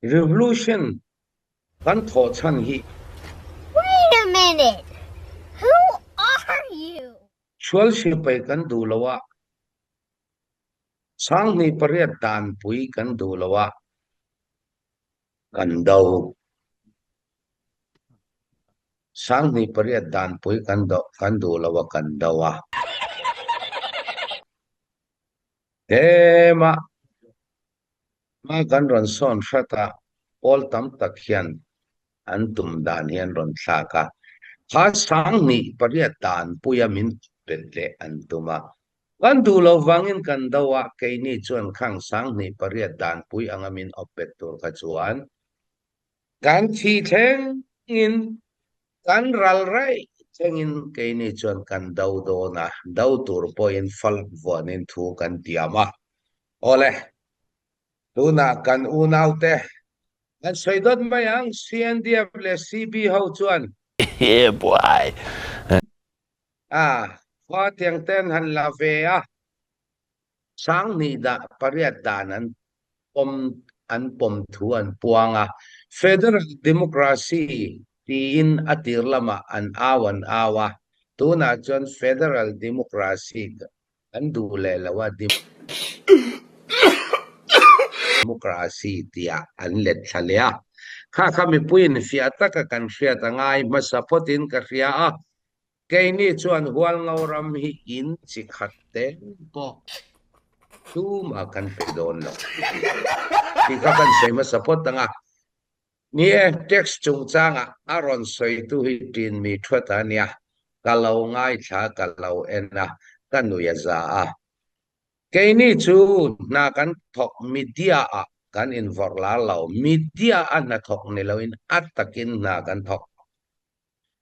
Revolution kan thawh chhan hi. Wait a minute! Who are you? Sual sipai kan duh lo a, 28 danpui kan duh lo a, kan do. 28 danpui kan do kan duh lo a, kan do a. Tlema hma kan rawn sawn hrat a, pawl tam tak hian an tum dan hi an rawn thlak a, kha 28 danpuia min bet leh an tum a. Kan duh loh vangin kan do a, keini chuan khang 28 danpui anga min awp bet tur kha chuan kan thih thlengin Kan ral raih thlengin keini chuan kan do dawn a, do tur pawhin falak vuanin thu kan tiam a. Awle, tunah kan unaute kan sawi dawt mai ang, CNDF leh CB ho chuan. A, khua tiang te an han la ve a. 28 dan an pawm an pawm thu an puang a, Federal Democracy tiin a tir lamah an au an au a, tunah chuan Federal Democracy an duh leh lo a, Democracy tia an let thla leh a. Kha kha mipuiin fiah taka kan hriat a ngai hmasa phawtin ka hria a, Keini chuan Hualngo ram hi in chi khat te pawh tumah kan pe dawn lo tih kha kan sawi hmasa phawt ang a. Ni e, tax chungchangah a rawn sawitu hi ṭin mi thuat a nia, ka lo ngaithla, ka lo en a, ka nui a za a. Keini chu hna kan thawk media ah kan invawrh lar lo, media a hnathawk ni loin a takin hna kan thawk.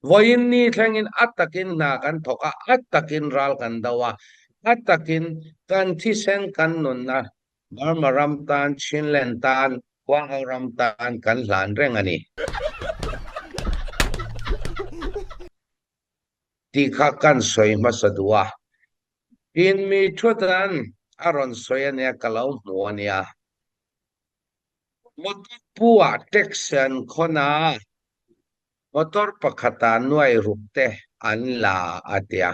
Vawiin ni thlengin a takin hna kan thawk a, a takin ral kan do a, a takin kan thisen kan nunna Burma ram tan, Chinland tan, Huangho ram tan kan hlan reng a ni. Tih kha kan sawi hmasa duh a. Tin mi thutan a rawn sawi a nia ka lo hmu a nia. Motor pu ah taxi an khawn a, motor pakhatah nuai ruk te an la a tia.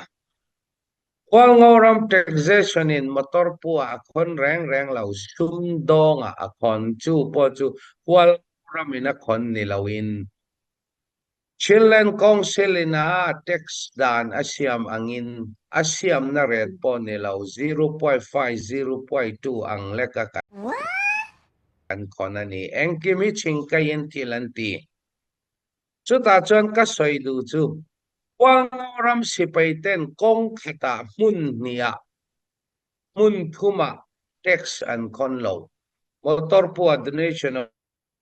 Hualngo ram taxation in motor pu ah a khawn reng reng lo, sumdawng ah a khawn, chu pawh chu Hualngo ram in a khawn ni lo in Chinland Council in a tax dan a siam angin a siamna rate pawh ni lo, 0.5, 0.2 ang leka kan khawn a ni. Engkim hi chhingkaiin thil an ti. Chutah chuan ka sawi duh chu Hualngo ram sipai ten kawng khatah hmun hnihah, hmun thumah tax an khawn lo. Motor pawh donation a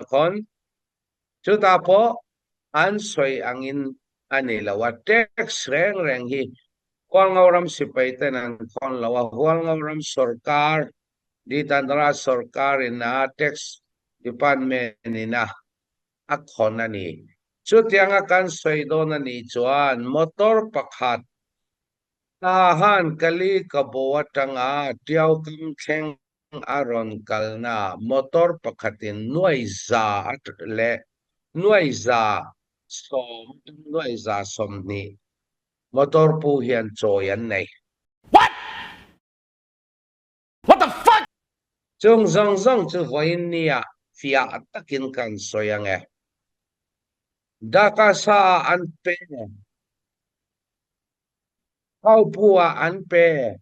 khawn. Chutah pawh an sawi angin a ni lo a, tax reng reng hi Hualngo ram sipai ten an khawn lo a, Hualngo ram sorkar, Ditandra sorkar in a tax department in a a khawn a ni. Chutianga kan sawi dawn a nih chuan motor pakhat Tahan Kali Kabo atanga Tiaukam thleng a rawn kalna motor pakhatin nuai za leh nuai 100 atang nuai 120 motor pu hian chawi an nei. What? What the fuck? Chung zawng zawng chu vawiin nia fiah takin kan sawi ang e. Dhaka sa ah an pe. Haupu-ah an pe,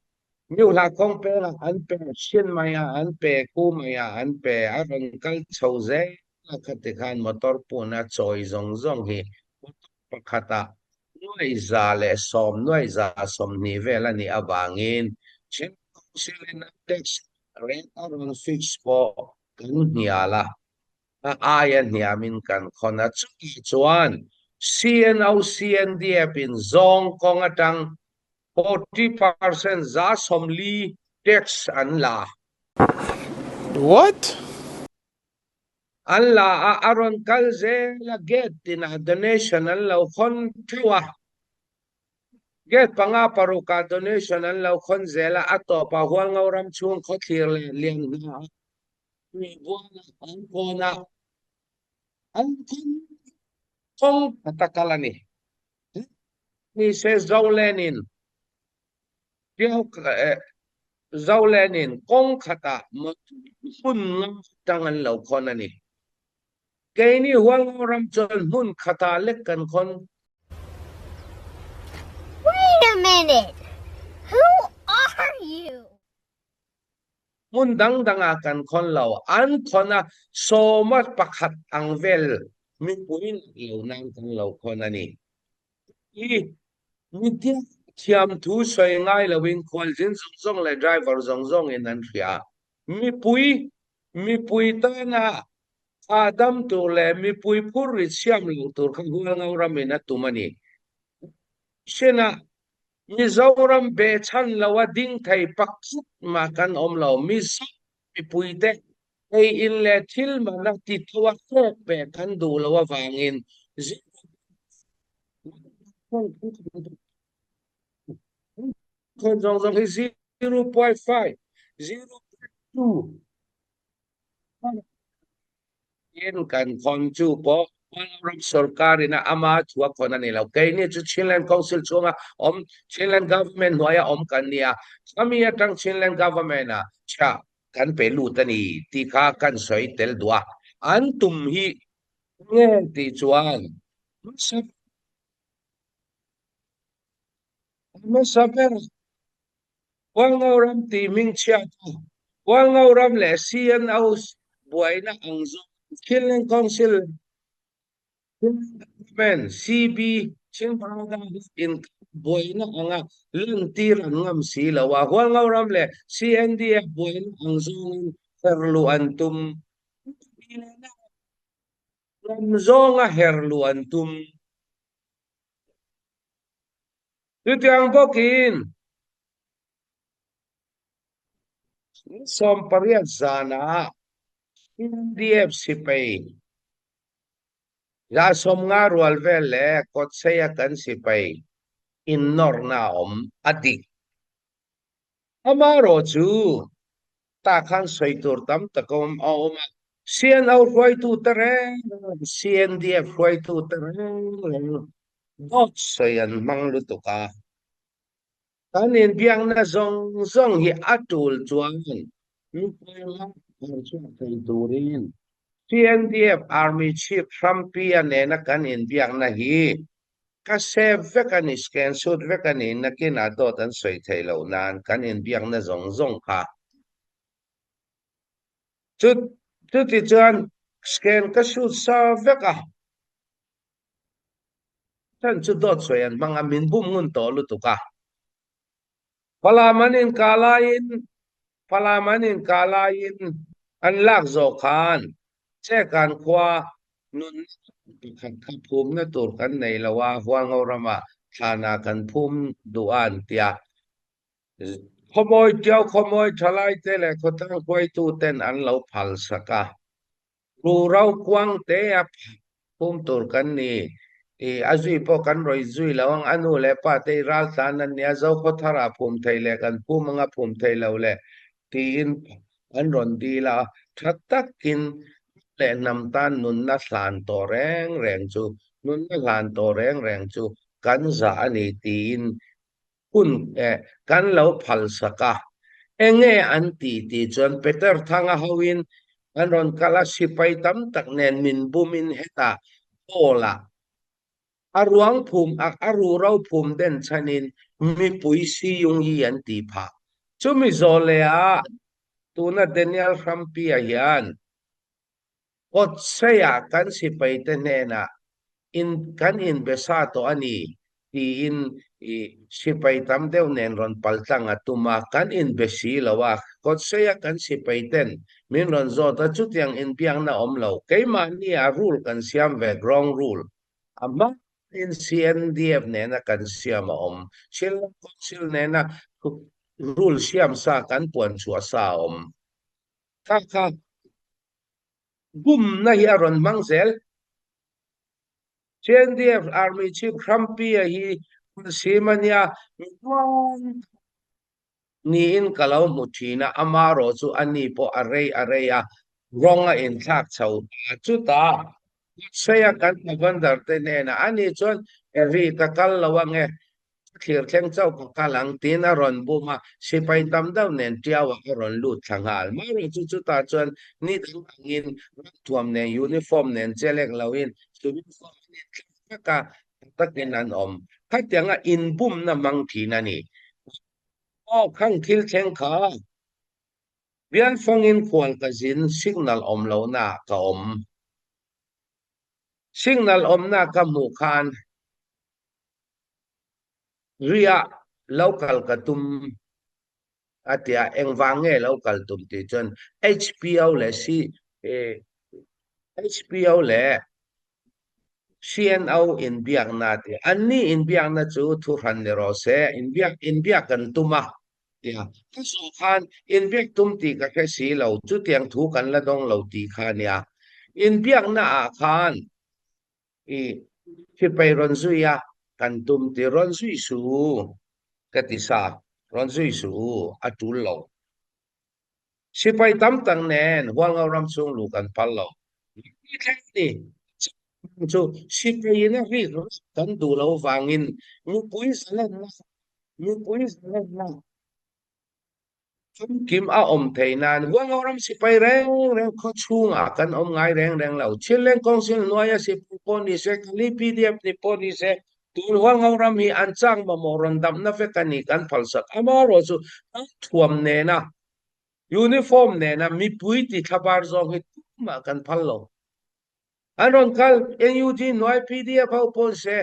Miuhla kawngpengah an pe, Chinmai-ah an pe, Kumai-ah an pe, a rawn kal chho zel a khati khan motor puna chawi zawng zawng hi motor pakhatah 110, 120 vel a nih avangin Chin Council-in a tax rate a rawn fix pawh kan hnial a. A aia hniamin kan khawn a, chutah chuan CNO CNDF in zawng kawng atang 40% 40 tax an la. What? An la a, a rawn kal zel a, gate tinah donation an lo khawn theuh a. Gate panga parukah donation an lo khawn zel a, a tawpah Hualngo ram chhung khawthlir leh Lianhna ah Tui bualah an kawn a. An kawng khata kal a ni. Ni se Zolenin Zolenin kawng khatah hmun nga tang an lo khawn a ni. Keini Hualngo ram chuan hmun khatah lek kan khawn. Wait a minute! Who are you? Hmun dang dangah kan khawn lo. An khawn a, sawma pakhat ang vel mipui lo nan kan lo khawn a ni. I mitia thiam thu sawi ngai loin khualzin zawng zawng leh driver zawng zawngin an hria. Mipui, mipui tana hahdam tur leh mipui phur ri chhiam lo tur kha Hualngo ramin a tum a ni. Sinah Mizoram behchhan loa ding thei pakhat mah kan awm lo. Mizo mipuite ei in leh thil mana ti tho a hlawk ve kan duh loh avangin zawng zawng hi 0.5, 0.2 In kan khawn chu pawh Ram sorkar in a ama thu a khawn a ni lo. Keini chu Chinland Council chhunga awm Chinland Government hnuaia awm kan ni a, khami atang Chinland Government ah chhiah kan pe lut a ni tih kha kan sawi tel duh a. An tum hi nge tih chuan hmasa hmasa ber Hualngo ram tih hming chhiat a, Hualngo ram leh CNO buaina ang zawng Chinland Council Chinland Government, CB, Chinbrada inkar buaina anga lantir an ngam si lo a, Hualngo ram leh CNDF buaina ang zawngin her luh an tum. Ram zawnga her luh an tum. Chutiang bawkin 18 zanah CNDF sipai 150 rual vel leh kawtseia kan sipai innawrna a awm a dik. Amaherawh chu tah khan sawi tur tam tak a awm a, CNO hruaitute reng reng, CNDF hruaitute reng reng dawt sawi an hmang lutuk a. Kan inbiakna zawng zawng hi a tul chuan mipui hma thar chhuak thei turin CNDF Army Chief Hrampia nena kan inbiakna hi Ka save vek a ni, scan shoot vek a ni, nakinah dawt an sawi theih loh nan kan inbiakna zawng zawng kha. Chu chuti chuan scan ka shoot sa vek a, chhan chu dawt sawi an hmang a, min bum ngun tawh lutuk a. Falam an inkah laiin Falam an inkah laiin an lak zawh khan Chekan khua nunna pakhat kha phumna tur kan nei lo a, Hualngo ramah thlanah kan phum duh a an ti a. Khawmawi Tiau Khawmawi thalaite leh khawtlang hruaituten an lo phalsak a. Ruro kuang te a phum tur kan ni. I a zui pawh kan rawi zui lo ang. A nu leh pa te i ral tlan an nia, Zokhaw thar ah phum thei leh kan phum anga phum thei lo le tiin an rawn dil a. Tha takin leh hnam tan nunna hlan tawh reng reng chu nunna hlan tawh reng reng chu kan zah a ni tiin hun kan lo phalsak a, enge an tih tih chuan Peter Thanga hoin an rawn kal a, sipai tam tak nen min bumin hetah Paul-ah a ruang phum a, a ruhro phum den chhanin mipui Siyungyi an tih phah. Chumi zawh leh ah tuna Daniel Hrampia hian Kawtseia kan sipaite hnenah in kan inbe sa tawh a ni tiin i sipai tam deuh nen rawn pal tlang a tum a, kan inbe si lo a, Kawtseia kan sipaiten min rawn zawt a, chutiang inbiakna awm lo, keimahni a rule kan siam ve, ground rule, a hmain CNDF nena kan siam a awm, Shillong Council nena rule siam sa kan puan chhuah sa a awm. Kha kha bumna hi a rawn hmang zel. CNDF Army Chief Hrampia hi sim a nia, mi tuang niin ka lo hmu thin a, amarawh chu a ni pawh a rei a rei a, rawng a inthlak chho ta chutah. Saia kan commander te hnenah ani chuan ri ka kal lo ange, ka thlir thleng chauh ka kal ang tiin a rawn bum a, sipai tam deuh nen Tiauah a rawn lut thla nghal. Mahrawh chu chutah chuan ni dang angin ramthuam nen uniform nen chelek loin civil form an inthlak vek a, tha takin an awm. Khatianga inbumna hmang thin a ni. Aw khang thil thleng kha. Bialfangin khual ka zin signal awm lohna ah ka awm. Signal awmna ka hmuh khan riah lo kal ka tum a ti a, engvang nge lo kal tum tih chuan HPO leh C HPO leh CNO inbiakna a ti a, anni inbiakna chu thuhran ni rawh se, inbiak inbiak kan tum a ti a, ka zawh khan inbiak tum tih ka hre si lo, chutiang thu kan la dawng lo tih kha a nia. Inbiakna ah khan i sipai rawn zui a, kan tum tih rawn zui suh u ka ti sa, rawn zui suh u a tul lo. Sipai tam tak nen Hualngo ram chhung luh kan phal lo. Ni thleng ni chu sipaiin a rik kan duh lo vangin mipui zalenna mipui zalenna famkim a awm theih nan Hualngo ram sipai reng reng khaw chhungah kan awm ngai reng reng lo. Chhinleng Council hnuaia sipai pawh ni se, Kali PDF ni pawh ni se, tun Hualngo ram hi an chak mamawh rawn damna vek a ni kan phalsak. Amaherawhchu an thuam nena Uniform nena mipui ti thlabar zawng hi tumah kan phal lo. An rawn kal NUG hnuai PDF ho pawn se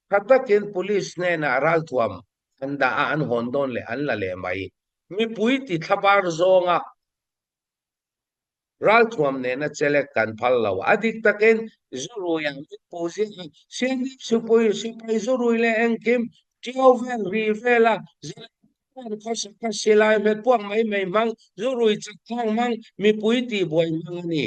tha takin police hnenah ralthuam an dah a an hawn dawn leh an la leh mai. Mipui ti thlabar zawnga Ralthuam nena chelek kan phal lo. A dik takin zurui ang min pu zia a, CNF sipui sipai zurui leh engkim ṭiau vel ri vela zilh an khawsak kha silai hmet puak mai mai hmang, zurui chak thlak hmang, mipui tihbuai hmang a ni.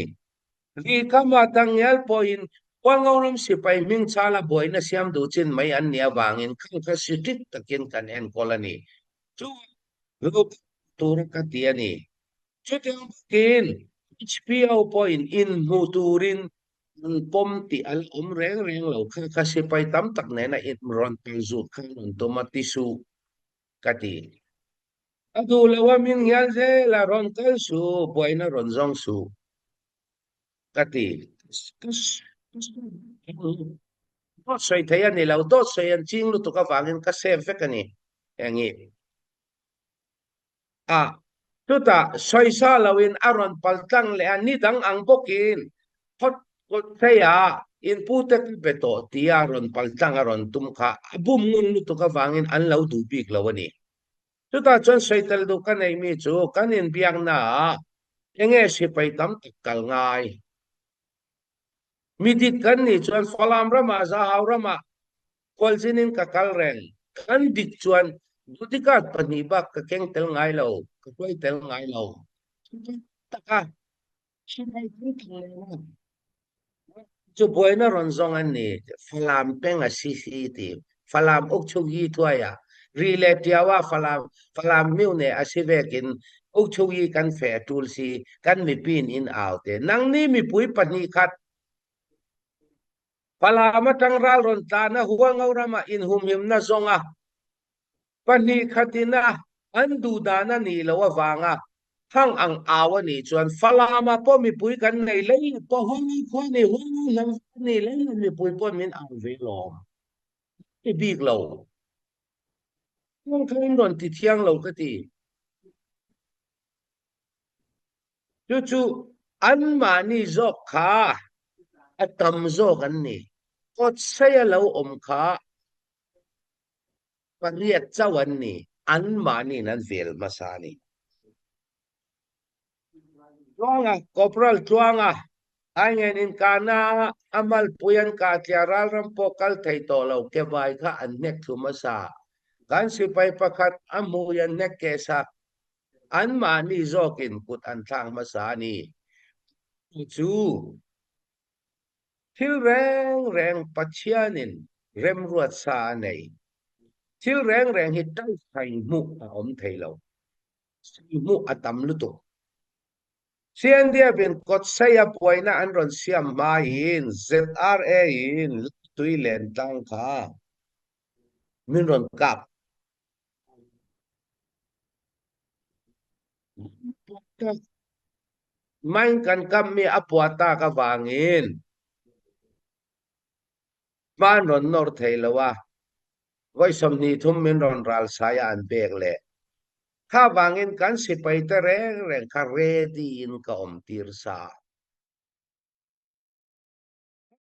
Ri kama tangial pawhin Hualngoram sipai hming chala buaina siam duh chin mai an nih avangin khang kha strict takin kan enkawl a ni. Chu lo tura ka ti a ni. Chutiang bawkin HPO pawhin inhmu turin an pawm tih a la awm reng reng lo kha kha sipai tam tak nena inrawn pal zut kha an rawn tum a ti suh ka ti. A duh lo a min ngial zel a rawn kal suh, buaina rawn zawng suh ka ti. Dawt sawi thei a ni lo, dawt sawi an ching lutuk avangin ka save vek a ni. Eng hi? A, chutah sawisa loin a rawn pal tlang leh a, ni dang ang bawkin phawt kawt pheiah inpute ka be tawh tia rawn pal tlang a rawn tum kha a bum ngun lutuk avangin an lo duh bik lo a ni. Chutah chuan sawi tel duh ka nei mi chu kan inbiaknaah enge sipai tam tak kal ngai? Mi dik kan nih chuan Falam ramah Zahau ramah khualzinin ka kal reng. Kan dik chuan duty card pahnih bak ka keng tel ngai lo, ka hruai tel ngai lo. Taka sipai kan kal leh a, chu buaina rawn zawng an ni. Falam peng a si si ti. Falam uk chuk yi thuai a. Ri leh tiau a Falam Falam miu ne a si vekin uk chuk yi kan feh a tul si kan mipin in au te. Nangni mipui pahnih khat Falam atang ral rawn tlan a Hualngo ramah inhumhimna zawng a pahnih khatin a an duh dan a nih loh avanga thang ang au a nih chuan Falam ah pawh mipui kan nei lei leh pawh Hualngo khua ni Hualngo hnam ni lei leh mipui pawh min au ve lawm ti bik lo. Kawngka in rawn ti thiang lo ka ti. Chu chu anmahni zawk kha a tam zawk an ni. Kawtseia lo awm kha pariat chauh an ni. Anmahniin an vel hmasa a ni. Tluanga, Corporal Tluanga, Aingen inkahna a malpui an kah tliah ralram pawh kal thei tawh lo ke vai kha an hnek thlu hmasa. Kan sipai pakhat a hmui an hnek keh sak. Anmahni zawkin kut an thlak hmasa a ni. Chu chu thil reng reng Pathianin remruat sa a nei. Thil reng reng hi taihai hmuh a awm thei lo. Sawi hmuh a tam lutuk. CNDF in Kawtseia buaina an rawn siam hmaiin ZRA in tui len tlang kha min rawn kap. Mine kan kap mi a puah tak avangin hma an rawn nawr thei lo a, vawi 23 min rawn ral sai a an pek leh. Kha vangin kan sipai te reng reng kha ready in ka awm tir sa.